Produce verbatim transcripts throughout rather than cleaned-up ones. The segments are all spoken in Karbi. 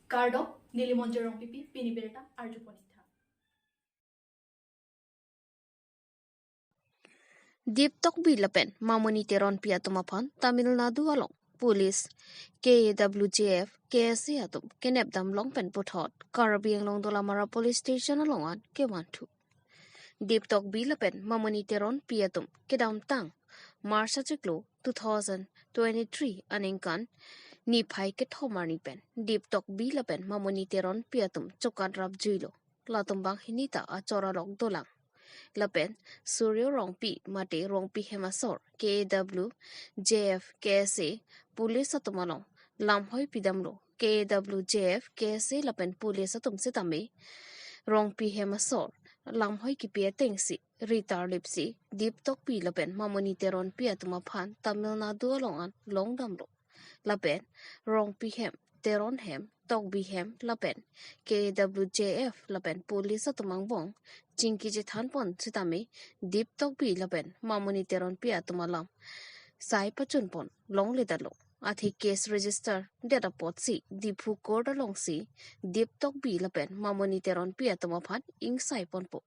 Kardom, neli Monjir Rongpipi, pini birta arjupon-ik tha. Deep Tokbi lapen Mamoni Teronpi atum aphan Tamil Nadu along police, K A W J F, K S A atum kenep damlong pen puthot Karbi Anglong Dolamara Police Station along an kevanthu. Deep Tokbi lapen Mamoni Teronpi atum kedamtang March achiklo two thousand twenty-three aningkan niphai kethom arni pen Deep Tokbi lapen Mamoni Teronpi atum chokangrap juilo. Latum banghini ta achor along dolang. Lapen Suryo Rongpi mate Rongpi Hem asor K A W J F K S A police atum along lamhoi pidamlo. K A W J F K S A lapen police atum setame Rongpi Hem asor lamhoi kipi atengsi ritar lipsi Deep Tokbi lapen Mamoni Teronpi atum aphan Tamil Nadu along an longdamlo. Lapen Rongpi Hem, Teron Hem, Tokbi Hem lapen K A W J F lapen police atum angbong chingki chethanpon setame Deep Tokbi lapen Mamoni Teronpi atum alam sai pachunpon longledetlo. Athe case register det apotsi Diphu court alongsi Deep Tokbi lapen Mamoni Teronpi atum aphan ingsaiponpo.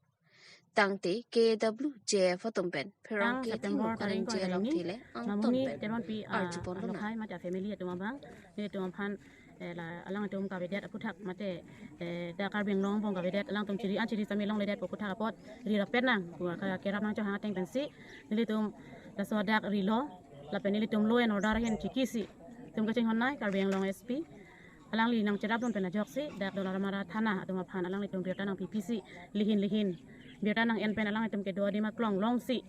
Tangte K A W J F atum pen pherangke September thengno tarik kareng je ingkoi along arni thile angton Mamoni pen Teronpi, ah, arjupon lonang. Alokhai mate family atum abang, nelitum aphan, eh, la, alangtum kavedet aphuthak mate, eh, dak Karbi Anglong angbong kavedet alangtum chiri an chiri sami longledetpo aphuthak apot ri rapet nang, pu ka kerap nangchohang ateng pensi nelitum laso dak rilo, lapen nelitum law and order ahin chikisi itum kachinghon nai Karbi Anglong S P alangli nangcherapdun pen ajoksi dak Dolamara Thana atum aphan alanglitum birta nangpipisi lihin lihin birta nang-en pen alanglitum kedo adim aklong longsi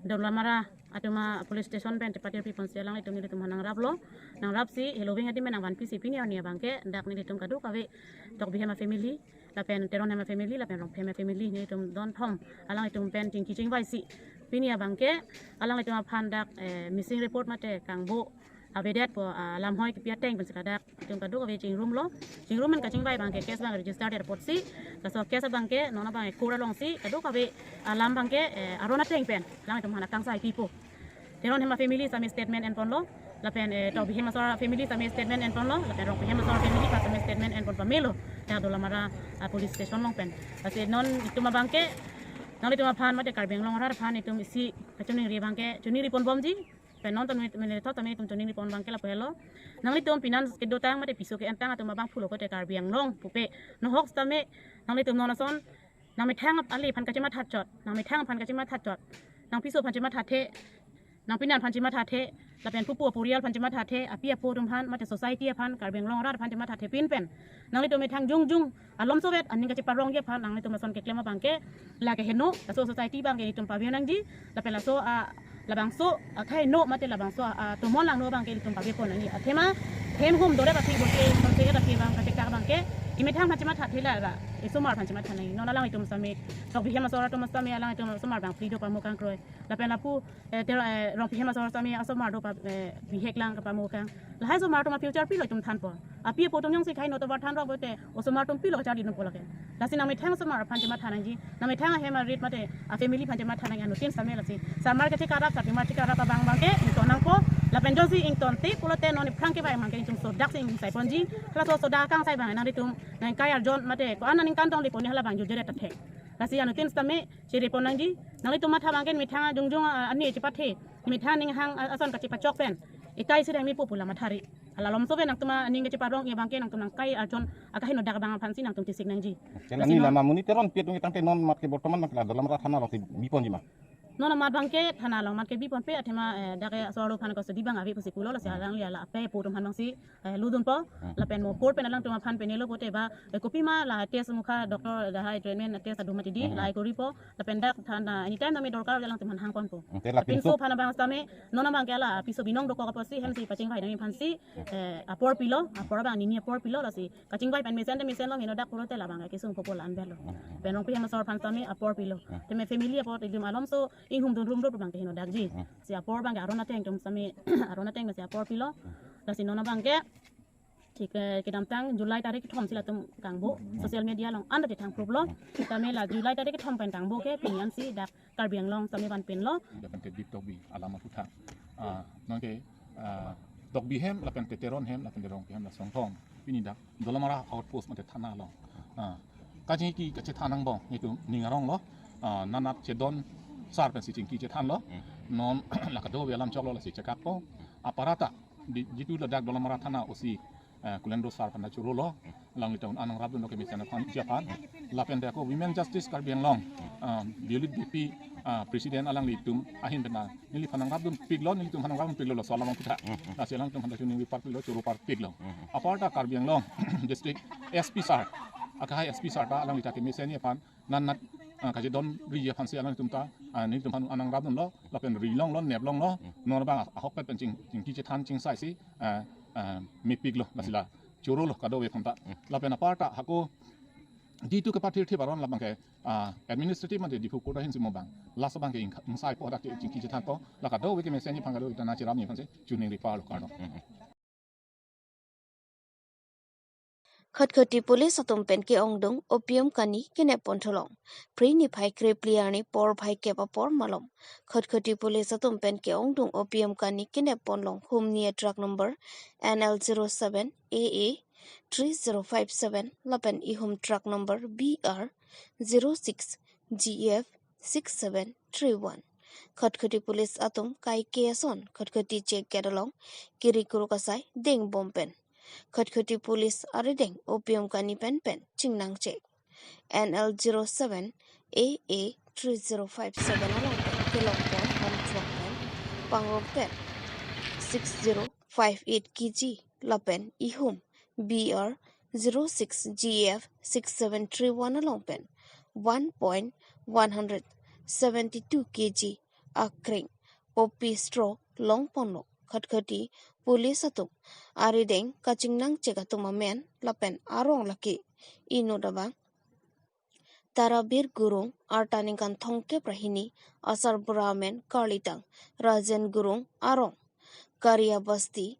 Dolamara atum a-police station pen chepatir piponsi alanglitum nelitum aphan nangraplo. Nangrapsi heloving adim pen nangvanpisi pini arni abangke dak nelitum kadokave Tokbi Hem a-family lapen Teron Hem a-family lapen Rongpi Hem a-family nelitum don thom alanglitum pen chingki chingvaisi pini abangke alanglitum aphan dak, eh, missing report mate kangbo avedetpo, ah, lamhoi kipi ateng pensi ladak itum kadokave chingrumlo. Chingrum pen kachingvai abangke case abang register det apotsi, laso case abangke non abang court alongsi kadokave alam abangke, eh, aron ateng pen alangtum aphan akangsai pipo. Teron Hem a-family sami statement enponlo, lapen, eh, Tokbi Hem asor family sami statement enponlo, lapen Rongpi Hem asor family pa sami statement enpon pamelo dak Dolamara, ah, police station along pen. Lasi non itum abangke nanglitum aphan mate Karbi Anglong arat aphan itum isi kachiningri abangke chiningripon bomji. Pen non tame, mene thot tame itum chiningripon abangke lapu helo. Nanglitum finance kedotang mate piso ke-entang atum abang pulo kote Karbi Anglong pupe nohok setame nanglitum non ason nangmethang ale aphan kachematha chot, nangmethang aphan kachematha chot, nangpiso aphan chemathathe, nangpinan aphan chemathathe, lapen pupu aporial aphan chemathathe, api apo atum aphan mate society aphan Karbi Anglong arat aphan chemathapin pen nanglitum methang jongjong alomsovet aning kacheparongji aphan nanglitum ason keklem abangke la keheno, laso society abangke itum pavir nangji, lapen laso, ah, labangso, ah, keheno mate labangso, ah, tomon langno abangke itum pavirpon nangji. Athema hem hum dore aphi bote, bote aphi abang kachekak abangke imethang aphan chemathathe la, la isomar aphan chematha nangji. Non alanglitum sami Tokbi Hem asor atum sami alanglitum somar abang phli do pamokang kroi. Lapen lapu, eh, Ter-, eh, Rongpi Hem asor sami asomar do pa, eh, bihek lang kapamokang. Lahai somar atum a-future pilo itum thanpo. Api apo atum jongsi keheno tovar thanrok bote osomar atum pilo kacharli nangpo lake. Lasi nangmethang somar aphan chematha nangji, nangmethang ahem arit mate a-family aphan chematha nangji anuttin sami lasi. Somar kachekarap, somar chekarap abang abangke ington nangpo. Lapen jongsi ingtonte pulote non aphrang kevai abangke itum sodak si ingsaiponji. Halaso sodak akangsai abang nanglitum nangkai arjon mate ko-an aningkan tong liponi hala abang jujere tathek. Lasi anuttin sami chiripon nangji, nanglitum matha abangke methang jongjong, ah, ani chepathe, methang aning hang, ah, ason kachepachok pen ikai si dang mi pupu la mathari. Hala alomsovet nangtum aning kacheparongji abangke nangtum nangkai arjon akaheno dak abang aphansi nangtum tisik nangji. Kena lasi ni non lama Mamoni Teronpi atum tangte non mat ke bortoman mat ke la Dolamara Thana alongsi biponji ma? Non mat abangke Thana along mat kebiponpe athema, eh, dak ke asor lo phan kosodi abang ave pusi pulo lasi alangli ala api apo atum aphan abangsi eh, ludunpo, hmm, lapen mo court pen alangtum aphan penelo pote ba, eh, kopima la test mukha doctor lahai treatment test adum mati di, hmm, lahai koripo, lapen dak than, ah, anytime tame dorkar alangtum aphan hangponpo. Hmm, te la pinso, pinso aphan abang sami, non abangke la piso binong dokok apotsi hemsi pachingvai nangji aphansi, eh, apor pilo, apor abang nini apor pilo lasi, kachingvai pen mesen te mesenlo heno dak pulote la abang kesung popo la anbelo. Hmm, hmm. Pen Rongpi Hem asor aphan sami apor pilo. Hmm. Tame family apot itum alomso inghum dunrum do abangke heno dakji. Hmm. Si apor abangke aron ateng atum sami, aron ateng si apor pilo. Hmm. Lasi non abangke, thik, eh, kedamtang July tarik kethom si latum kangbo, hmm, social media along anda tithang proof lo. Hmm. Tame la July tarik kethom pen kangbo ke pini ansi dak Karbi Anglong sami vanpinlo. Dak ke Deep Tokbi alam aphuthak. Ah, non ke, ah, Dokbi hem lapen Teteron hem lapen Terongpi hem la Songthong. Pini dak Dolamara outpost mate thana along. Ah, kachingki kachethan angbong nelitum ning arong lo. Ah, nanat chedon sar pensi chingki chethan lo. Non la kadokave alam choklo lasi chekakpo. Aparata di, jitu ladak Dolamara thana O C, eh, Kulendro sar aphan ta choro lo. Alanglitum nangrapdun lo kemesen aphansi aphan. Lapen dak ako Women Justice Karbi Anglong, ah, Violet Beypi, ah, President alanglitum ahin pen ta neliphan nangrapdunpiklo, nelitum aphan nangrapdunpiklo laso alam kita. Lasi alanglitum aphan ta choningri parpiklo, choro parpiklo. Aparta Karbi Anglong District S P sir, akahai S P sir ta alangli ta kemesen aphan nanat, ah, kachedonri aphansi alanglitum ta, ah, nelitum aphan nangrapdunlo, lapen ri longlo, nep longlo, non abang ahokpet pen ching, chingki chethan chingsaisi, ah, ah, mepiklo, lasi la choro lo kadokave aphan ta. Lapen aparta hako ditu kepathir thip aron labang ke, ah, administrative mate Diphu court ahinsi mo abang. Laso abang ke ing, ingsai po dak chingki chethanpo. La kadokave kemesen aphan kadokave ta nangcherapji aphansi choningri parlo kardom. Khatkhati police atum pen ke-ongdung opium kani kenep pon thu along. Phre niphai krephli arni porphai kep apor malom, Khatkhati police atum pen ke-ongdung opium kani kenep pon along humni a truck number N L zero seven A A three zero five seven lapen ihum truck number B R zero six G F six seven three one. Khatkhati police atum kaike ason Khatkhati check gate along kiri kuruk asai deng bom pen Khatkhati police arideng opium kani pen pen chingnang check. N L zero seven A A three zero five seven along pen kelong pon ham truck pen pangrong pen six zero five eight K G lapen ihum B R zero six G F six seven three one along pen one point one hundred seventy two K G akreng poppy straw long ponlo. Khatkhati police atum arideng kachingnang check atum amen lapen arong lake inut abang Tarabir Gurung, arta ningkan thomkep ra hini, asarbura amen karlitang Rajen Gurung, arong Karia Basti,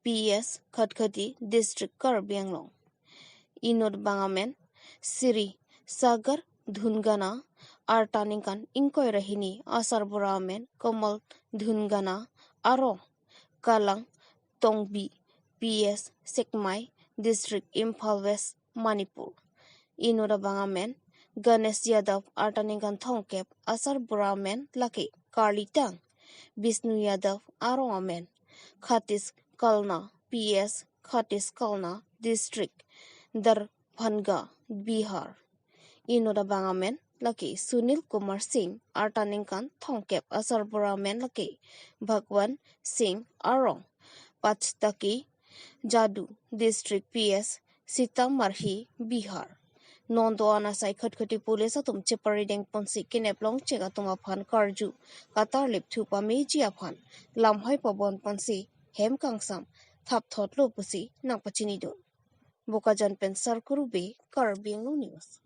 P S, Khatkhati, District Karbi Anglong. Inut abang amen Siri Sagar Dhungana, arta ningkan ingkoi ra hini, asarbura amen Komal Dhungana, arong Kalang Tongbi, P S, Sekmai, District Imphal West, Manipur. Inut abang amen Ganesh Yadav, arta ningkan thomkep, asarbura amen lake karlitang Bishnu Yadav, arong amen Khatish Kalna, P S, Khatish Kalna, District Darbhanga, Bihar. Inut abang amen lake Sunil Kumar Singh, arta ningkan thomkep, asarbura amen lake Bhagwan Singh, arong Pachdaki Jadu, District P S, Sitamarhi, Bihar. Non do-an asai Khatkhati police atum cheparideng ponsi kenep long check atum aphan karju katarlip thu pameji aphan lamhai pabon ponsi hem kangsam thapthotlo pusi nangpachinidun. Bokajan pen Sarkuru Bey, Karbi Anglong News.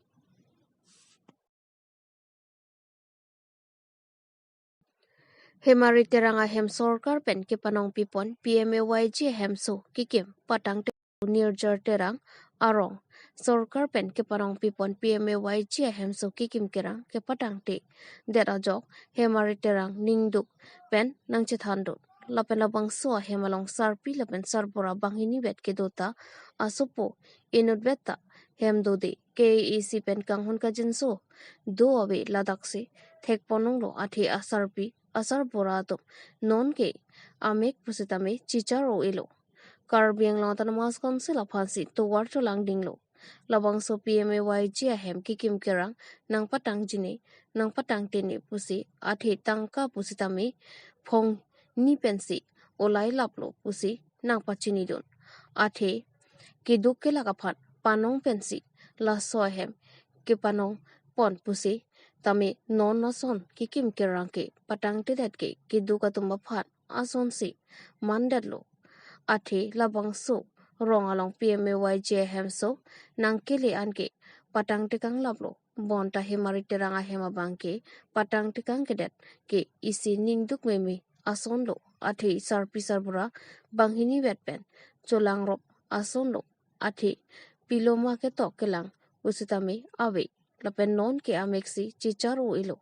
Hemari Terang ahem sorkar pen kepanong pipon P M A Y G ahemso kekim patangte Nirjar Terang arong sorkar pen kepanong pipon P M A Y G ahemso kekim kerang kepatangte det ajok Hemari Terang ningduk pen nangchethandun. Lapen labangso ahem along sarpi lapen sarbura banghini vet kedo ta asopo inut vet ta hem dode K A A C pen kanghon kajinso do ave ladaksi thekponlonglo athe asarpi asarbura atum non ke amek pusitame chichar o-elo. Karbi Anglong Autonomous Council aphansi tovar cholangdinglo. Labangso P M A Y G ahem kekim kerang nangpatangjine nangpatangtine pusi athe tangka pusitame phongni pensi olai laplo pusi nangpachinidun. Athe keduk kelak aphan panong pensi laso ahem kepanong pon pusitame non ason kekim kerang ke patangtedet ke keduk atum aphan asonsi mandetlo. Athe labangso rong along P M A Y G ahemso nangkele anke patangtekang laplo. Bonta Hemari Terang ahem abangke patangtekang kedet ke isi ningduk meme asonlo. Athe sarpi sarbura banghini vet pen cholangrop asonlo. Athe piloma ketok kelang pusitame ave. Lapen non ke ameksi chichar o-elo.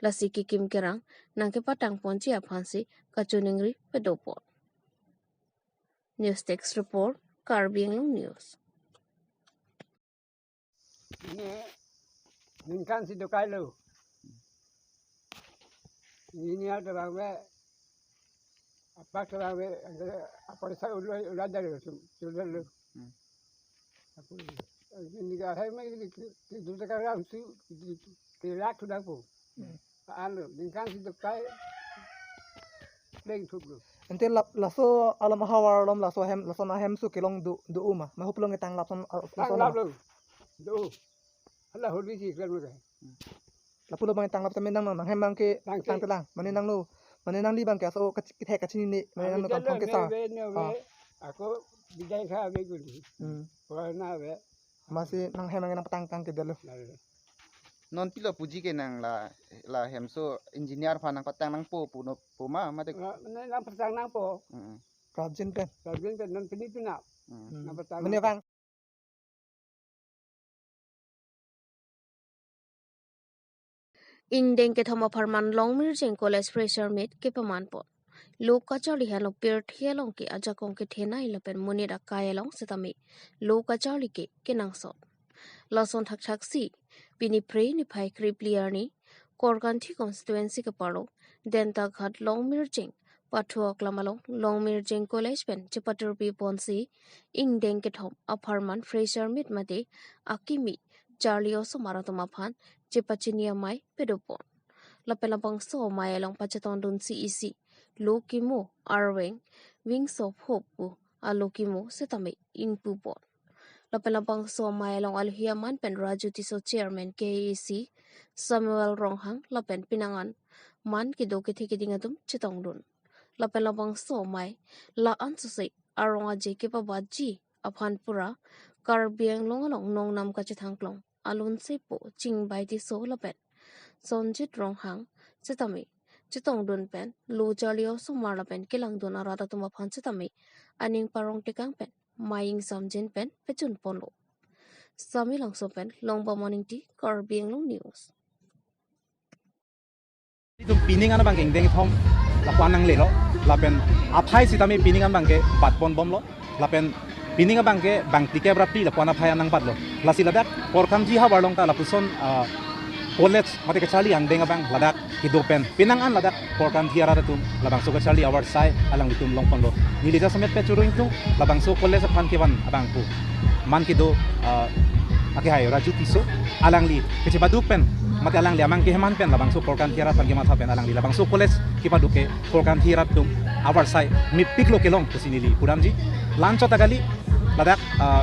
Lasi kekim kerang nangkepatang ponji aphansi kachoningri pedopon. News Desk Report, Karbi Anglong News. Ini ningkan si dokai lo. Ini ada bang be, apa ke bang be, apa sa ulo ulo dari lo, ulo lo. Hmm. Aku ini gak hai mai di di di sekarang su di di lak sudah po. Hmm. Anu, ningkan si dokai deng thup lo. Ante lap laso alam ahavar alom laso hem, laso na hem su kelong do do uma. Ma huplong ketang lapson, ah, laso na. Tang lap lo. Do. Hala hurbi si klan mo. Lapulo bang tanglap tame nang nang hem bang ke tang telang. Mane nanglo. Mane nangli bang ke aso kethek kachinine. Mane nanglo kam thong kesa. Ako bidai kha be guli. Hmm. Warna be. Masi nang hem bang nang patang tang ke dalo. Non pilo puji ke nang la la hem so engineer phan nang patang nangpo pu no pu ma mate. Nang patang nangpo. Hmm. Prabjin pen. Prabjin pen non pini pina. Hmm. Nang patang. Mane bang. Ingdeng kethom apharman Longmirjeng College Fresher Meet kepaman pon. Lo kacharli hano pirthe along ke ajakong kethenei lapen monit akai along setame lo kacharli ke kenangsot. Lason thakthak si pini Phre niphai krepli arni Korkanthi constituency keparlo Dentaghat Longmirjeng pathu aklam along Longmirjeng College pen chepatirpi ponsi ingdeng kethom apharman Fresher Meet mate akimi charli osomar atum aphan chepachini amei padopon. Lapen labangso amei along pachetongdunsi isi lo kimo arveng Wings of Hope pu alo kimo setame ingpupon. Lapen labangso amei along alohi aman pen Raju Tisso chairman K A A C, Samuel Ronghang lapen pinangan man kedo kethe keding atum chetongdun. Lapen labangso amei la ansose arong aje kepabatji aphan pura Karbi Anglong along nongnam kachethangklong Alunsepo Chingbai Tisso lapen Sonjit Ronghang setame chetongdun pen lo charli osomar lapen kelangdun arat atum aphan setame aning parong tekang pen mei ingsamjin pen pechun ponlo. Sami Langso pen Longba Morning Tea, Karbi Anglong News. Itum pining an abang ke ingdeng kethom lapu-an nanglelo lapen aphai setame pining an abang ke batpon bomlo lapen pining abang ke bang tikep rapri lapu-an aphai an nangbatlo. Lasi ladak Korkanthi havar along ta lapuson, ah, college mate kacharli angdeng abang ladak kedo pen penang an ladak Korkanthi arat atum labangso kacharli avarsai alanglitum longponlo. Neli jasemet pechoro ingtung labangso college aphan kevan abang pu man kedo, ah, akehai Raju Tisso alangli kechepaduk pen mate alangli amang keheman pen labangso Korkanthi arat aphan kematha pen alangli labangso college kepaduk ke Korkanthi arat atum avarsai mepiklo kelong pusi neli pudamji. La-anchot ta kali ladak, ah,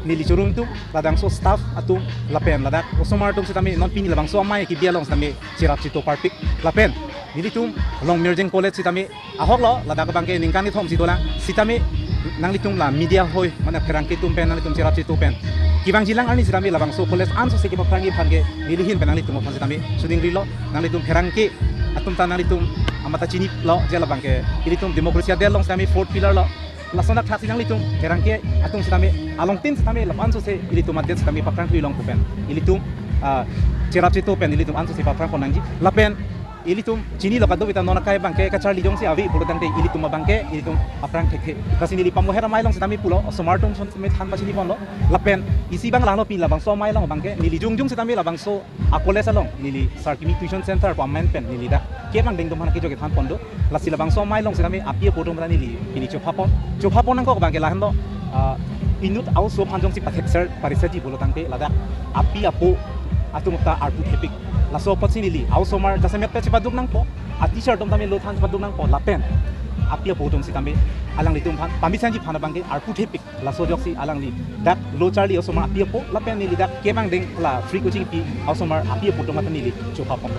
neli choro ingtung labangso staff atum lapen ladak osomar atum setame non pini labangso amei kebi along setame cherap cheto parpik lapen nelitum Longmirjeng College setame ahoklo, ladak abang ke ningkan kethom si dolang setame nanglitum la media hoi mane pherangke atum pen nanglitum cherap cheto pen kevangjilang arni setame labangso college ansose kepaphrangji aphan ke neli ahin pen nanglitum aphan setame suding rilo. Nanglitum pherangke atum ta nanglitum amata chinilo je labang ke ilitum democracy adet along setame fourth pillar lo. Lason thakthak si nanglitum pherangke atum setame alongtin setame lapu ansose ilitum adet setame paphrang thui long pu pen ilitum, ah, cherap cheto pen ilitum ansose paphrang pon nangji lapen ilitum chinilo kadokave ta non akai abang ke kacharli jongsi ave pulo tangte ilitum abang ke ilitum aphrang thekthe. Lasi neli pamoher amei along setame pulo osomar atum setame than pachini ponlo lapen isi abang langlo pini labangso amei along abang ke neli jongjong setame labangso a college along neli Sarkimi Tuition Center pu amen pen neli dak kevang dengdom aphan kejok kethan pon do. Lasi labangso amei along setame api apo atum ta neli pini chopha pon. Chopha pon nangkok abang ke lahenlo, ah, inut a-oso aphan jongsi pathekser parisarji pulo tangte ladak api apo atum ta arpu thepik. Laso apotsi neli a-osomar jasemet pen chepaduk nangpo, a-teacher atum tame lo than chepaduk nangpo lapen api apo atum setame alanglitum aphan pamit sangji aphan abang ke arpu thepik. Laso ajoksi alangli dak lo charli osomar api apo lapen neli dak kevang deng la free coaching pi osomar api apo atum ta neli chopha pon.